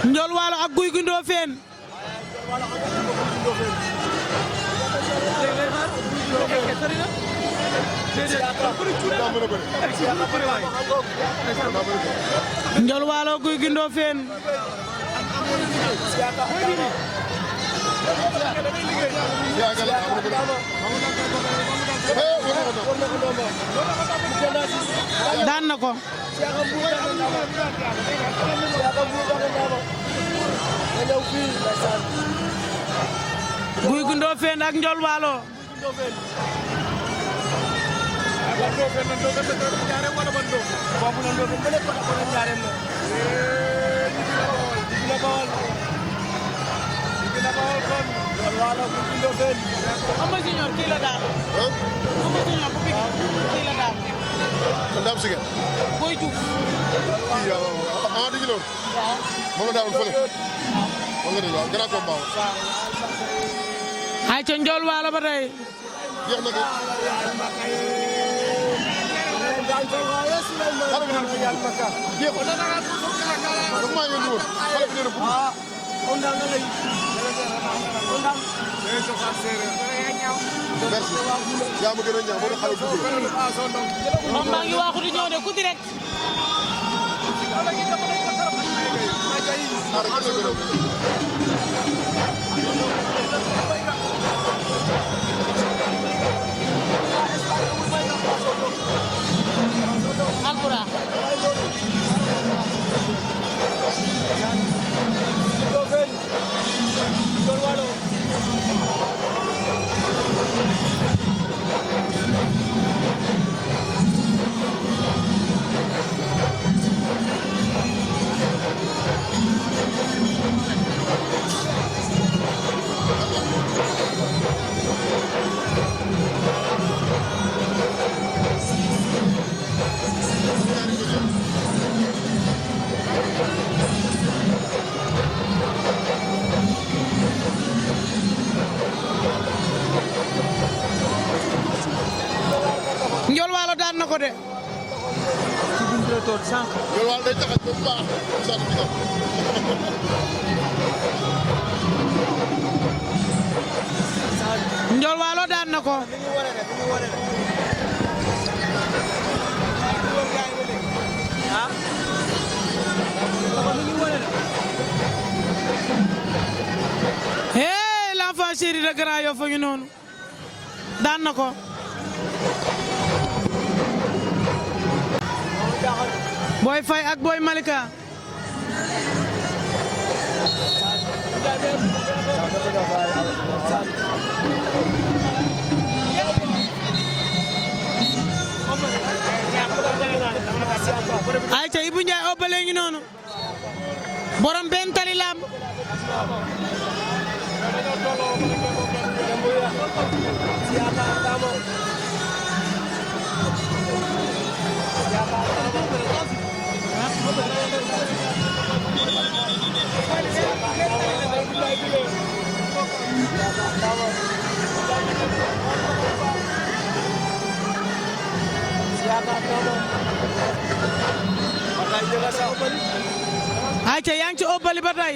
Ndiol Walo ak Gouye Gui Ndofène Ndiol Walo Gouye Gui Ndofène daan na ko Gouye Gui Ndofène ak Ndiol Walo Ama Junior kii la daal Ama Junior bu bigi kii la daal Ndam Siga Boy Diouf kii ah digi loolu moom la daawoon fële moom nga dégg waaw grand combat ay ca Ndiol Walo ba tey jeex na merci yaa ma gën a ñaax moo tax xale dugg moom maa ngi waxu di ñëw de ku direct Alpura Ndiol Walo daan na ko de Ndiol Walo day taxañ bu baax sant bi tam Ndiol Walo daan na ko hey l'enfant chéri de Grand Yoff a ngi noonu daan na ko Boy Faye ak Boy Malika ay ca Ibou Ndiaye Obale ngi noonu borom benn tali lamb ay ca yaa ngi ci Obali ba tey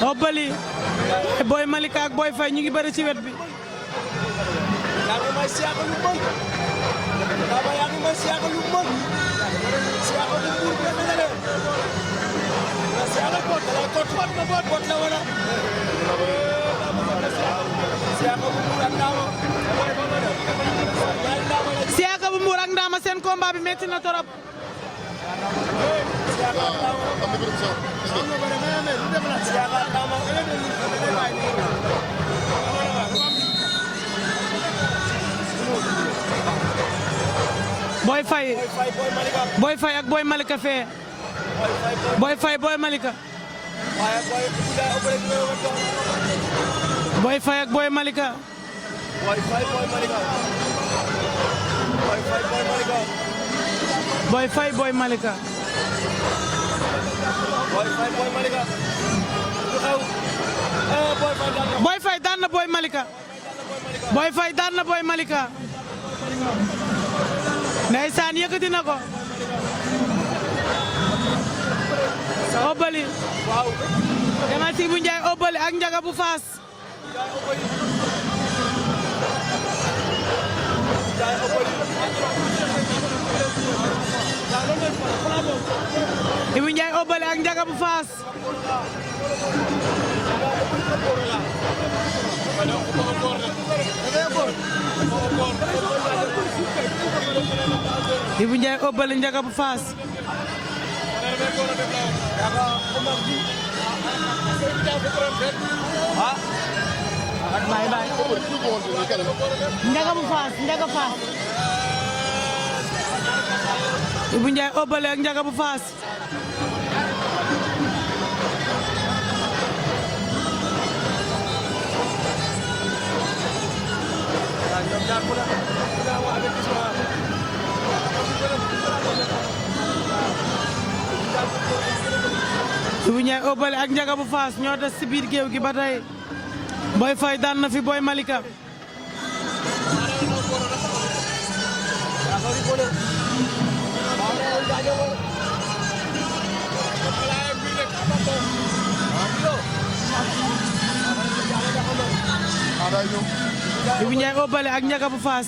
Obali Boy Malika ak Boy Faye ñu ngi bëri ci wet bi Siaka bu Mbour ak Ndama seen combat bi metti na torop Boy Faye ak Boy Malika fee Boy Faye Boy Malika Boy Faye ak Boy Malika Boy Faye Boy Malika Boy Faye daan na Boy Malika Boy Faye daan na Boy Malika ndeysaan yëkkati na ko Obali demal si Ibou Ndiaye Obali ak Ndiaga bu Faas Ibou Ndiaye Obali ak Ndiaga bu Faas Ibou Ndiaye Obali Ndiaga bu Faas bay bay Ndiaga bu Faas Ndiaga Faas Ibou Ndiaye Obali ak Ndiaga bu Faas Ibou Ndiaye Obali ak Ndiaga bu Faas ñoo des ci biir géew gi ba tey Boy Faye daan na fi Boy Malika Ibou Ndiaye Obali ak Ndiaga bu Faas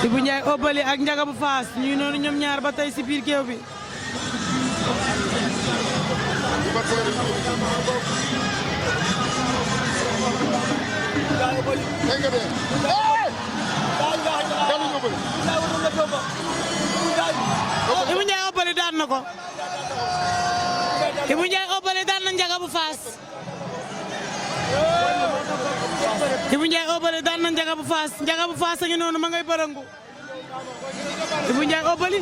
Ibou Ndiaye Obali ak Ndiaga bu Faas ñu noonu ñoom ñaar ba tey ci biir géew bi Ibou Ndiaye Obali daan na ko Ibou Ndiaye Obali daan na Ndiaga bu Faas Ibou Ndiaye Obali daan na Ndiaga bu Faas Ndiaga bu Faas a ngi noonu ma ngay barangu Ibou Ndiaye Obali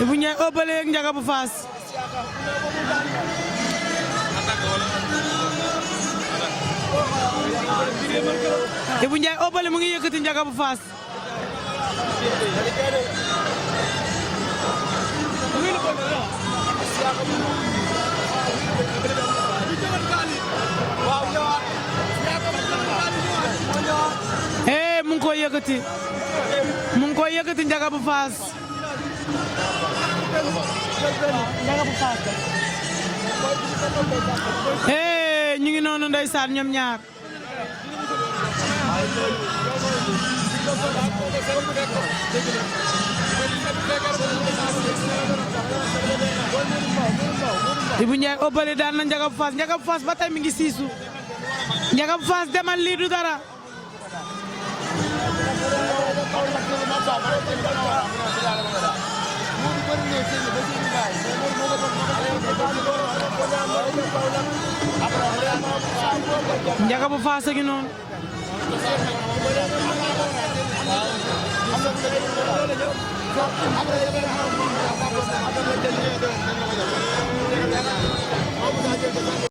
Ibou Ndiaye Obali ak Ndiaga bu Faas Ibou Ndiaye Obali mu ngi yëkkati Ndiaga bu Faas mu ngi koy yëkkati Ndiaga bu Faas ñu ngi noonu ndeysaan ñoom ñaar Ibou Ndiaye Obali daan na Ndiaga bu Faas Ndiaga bu Faas ba tey mi ngi siisu Ndiaga bu Faas demal lii du dara Ndiaga bu Faas a ngi noonu